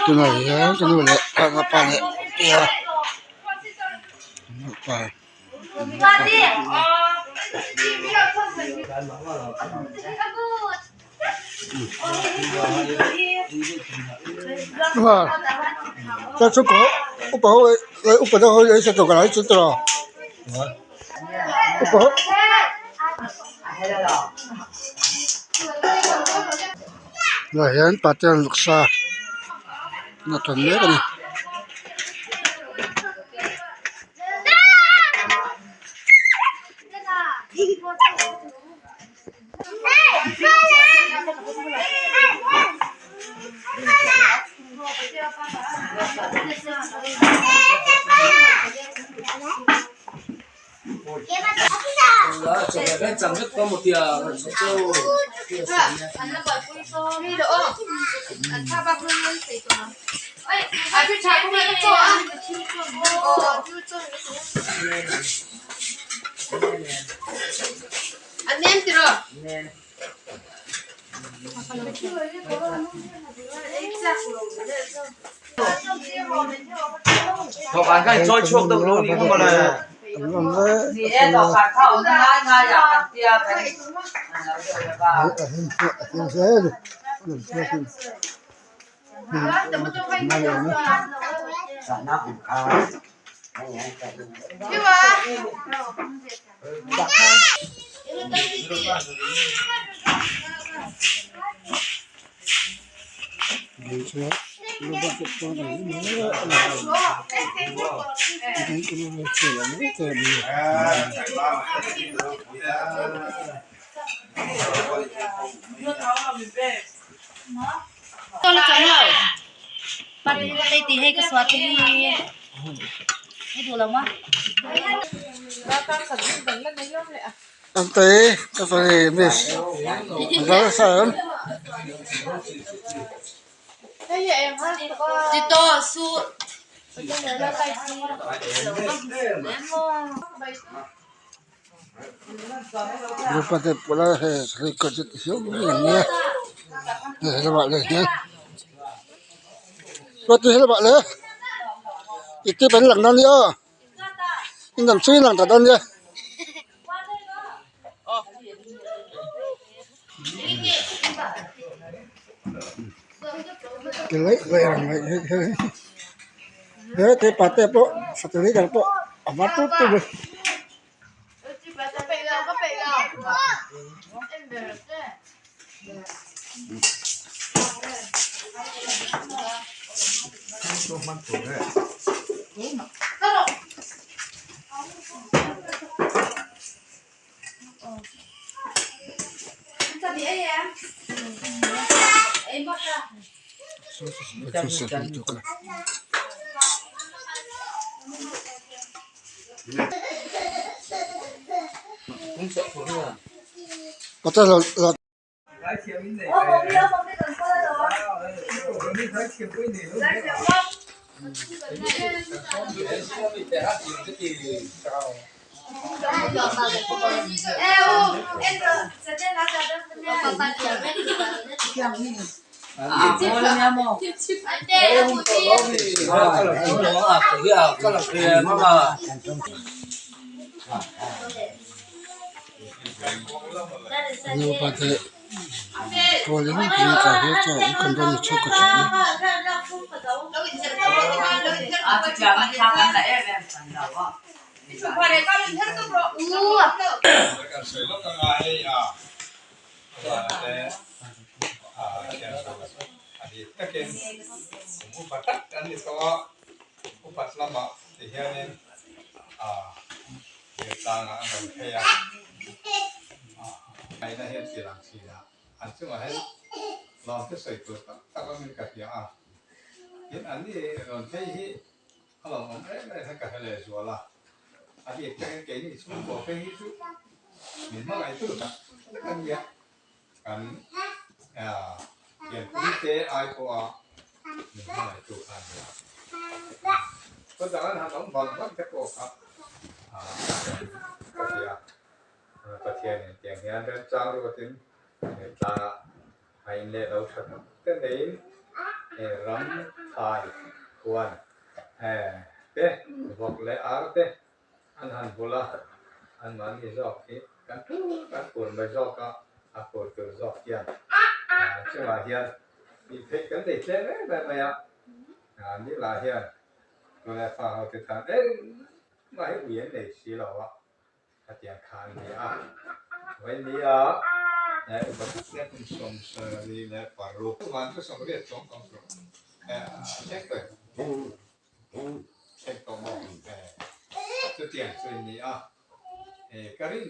Tunah hian ka nu leh ka pa leh tia pa Tunah hian patel nuksa a tawn mek a ni. Nupa te tualin in tlar hi chaw an khawn dawn ni chhungkaw chhuk ni. A lo awm em em hian ka hre leh zual a, a bik takin keini chhungkaw phei hi chu min hmangaihtu tak tak a nia, kan pianpui te ai pawha min hmangaihtu kha a nia. Khaw dang an han awm vang vang te pawh kha ka hria, Pathianin tiang hian remchang ruatin tlangah a in leh lo tha tak te neiin ram thlai huan te vawk leh ar te an han bul a, anmahni zawk hi kan kan kur mai zawk a, a kur tur zawk hian chungah hian tih theih kan nei tlem em em mai a, ni lah hian tuna fa ho te tan engmah hi ui an nei si lo a. Hetiang kha an ni a, Vainia leh upa tak leh kum 76 van chu 80 chuang tawng tur thleng tawh thleng tawh maw chutiang chu in ni a, ka rin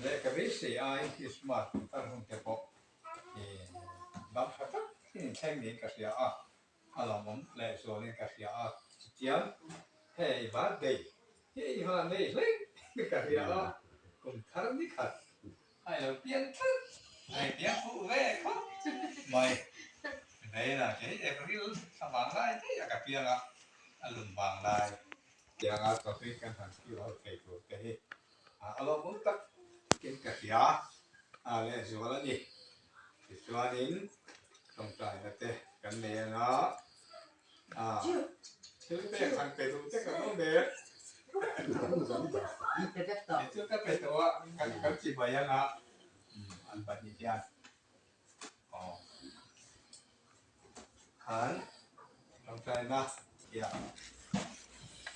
leh ka beisei aiin Krismas thar hun te pawh dam tha tak in thleng niin ka hria a. A lawmawm leh zualin ka hria a, chutiang hei birthday hi i hma nei hleng ka hria a, kum thar ni khat a ilo piang tlat a i piang fuh ve khawp mai. Vawiinah kei April thla vang lai daih a ka piang a, a lum vang lai tianga chawhlui kan han kil ho thei tur te hi a lawmawm tak in ka hria a lehzual a ni. Tichuanin tawngtaina te kan nei anga thil pek han pe duh te kan awm e. Chu ka pe tawh a, kan ti mai anga an pahnih hian aw khan tawngtaina hian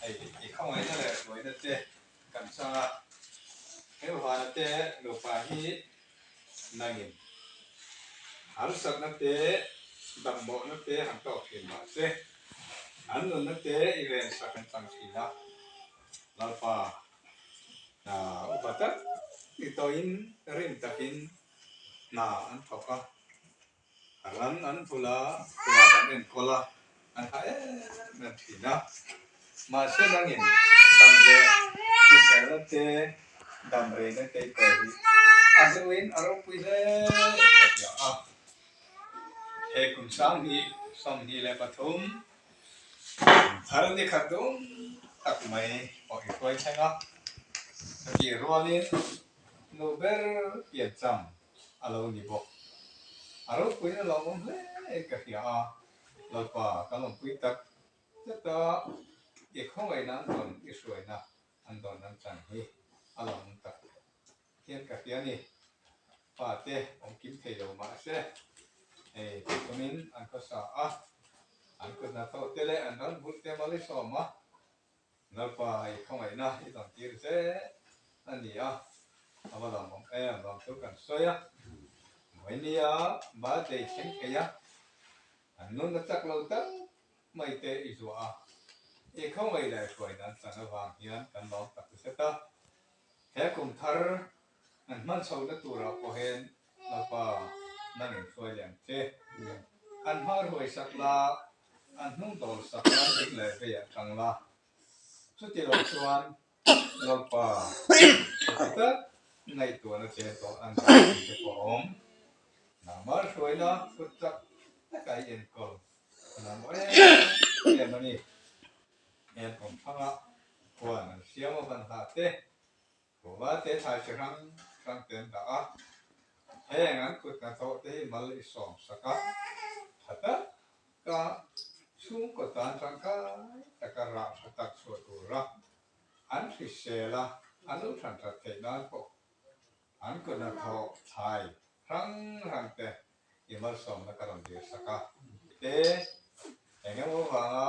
hei i khawngaihna leh hruaina te kan chang a, he vana te nupa hi nangin harsatna te, dambawhna te han tawk thin mah se, an nunna te i vensak an chang thin a, Lalpa hna upa tak ni tawhin rim takin hna an thawk a, ran an vul a, huan an enkawl a, an ha em em thin a. Mahse nangin dam leh hriselna te, dam reina te i pe hi a hnuin a ropui hle in ka hria a. He kum 2023 thar ni khat dum tak mai pawh i hruai thleng a, chutih rualin nu ber piancham a lo ni bawk. A ropuiin a lawmawm hle in ka hria a, Lalpa ka lawmpui tak zet a, i khawngaihna an dawn i hruaina an dawn an chan hi a lawmawm tak hian ka hria a ni. Pa te awm kim thei lo mahse hei tumin an khawsa a, an kut hnathawh te leh an ram bulh te mal i sawm a, Lalpa i khawngaihna i dawn tir zel a ni a, a va lawmawm em vang chu kan sawi a, Vawinia birthday thleng thei a, an nun a chak lo tak mai te i zuah a, i khawngaih leh hruai dan chan avang hian kan lawm tak zet a, he kum thar an hman chhohna turah pawhin Lalpa nang in hruai leh ang che, an hma ruai sak la, An hnung dawl sak nan ding leh vei ah tang la, chuti lo chuan Lalpa tak ngaihtuahna chen tawh an zah tih te pawh a awm. Nangmah hruaina kut chak taka i enkawl nuam em em a ni. Heng kawmthanga huan an siam a van hlah te, Kuhva te thlai chi hrang hrang te an dah a, heng an kut hnathawh te hi mal i sawm sak a, tha taka chhungkaw tan tangkai taka rah tha tak chhuah tura an hrisel a, an lo than that theih nan pawh an kut hnathawh thlai hrang hrang te i malsawmna ka rawn dir sak a. Te, eng emaw vanga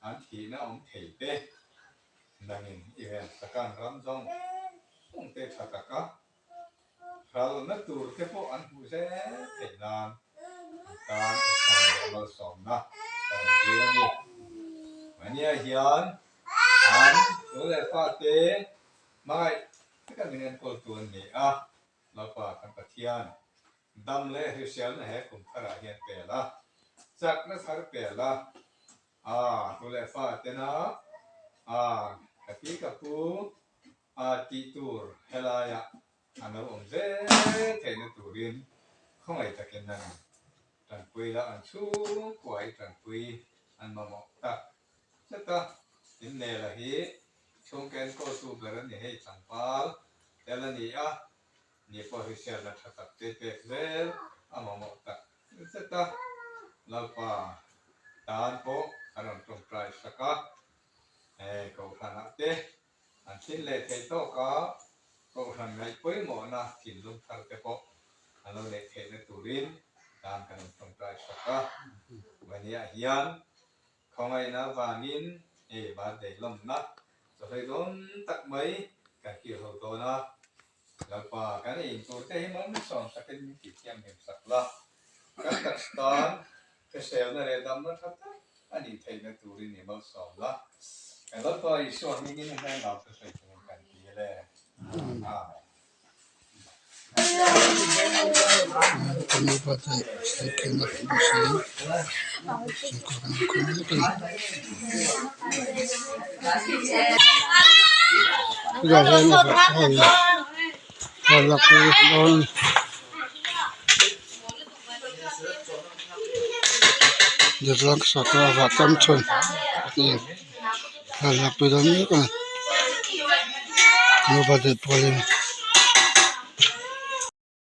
an thihna awm thei te, nangin i ven sakan ram zawng zawng te tha taka ralna tur te pawh an hmuh zel theih nan an tan i khawngaih leh malsawmna ka rawn dir a ni. Mahnia hian an tu leh fate hmangaih taka min enkawl tu an ni a, Lalpa kan Pathian dam leh hriselna he kum tharah hian pel a, chakna thar pel a, a tu leh fa tena a ka pi ka pu a tih tur helaiah an lo awm zel theihna turin khawngaih takin an tanpui la, an chhungkua hi tanpui an mamawh tak zet a, innela hi chhungkaw enkawltu ber a ni hei tlangval tel a ni a, Ni pawh hriselna tha tak te pek zel a mamawh tak zet a, Lalpa tan pawh a rawn tawngtai sak a, hei Kohhranah te an thin leh theih tawk a, Kohhran ngaih pawimawhna thinlung thar te pawh an lo neih theihna turin tan kan rawn tawngtai sak a, Vania hian Khawngaihna avangin hei birthday lawmna chawhlei dawn tak mai kan kir ho dawn a, Lalpa kan ei tur te hi malsawm sakin min tih thiam hlim sak la, kan taksa tan hriselna leh damna tha tak a nih theihna turin i malsawm la, kan Lalpa Isua hmingin a hmel nau te sawi chungin kan ti le. Amen.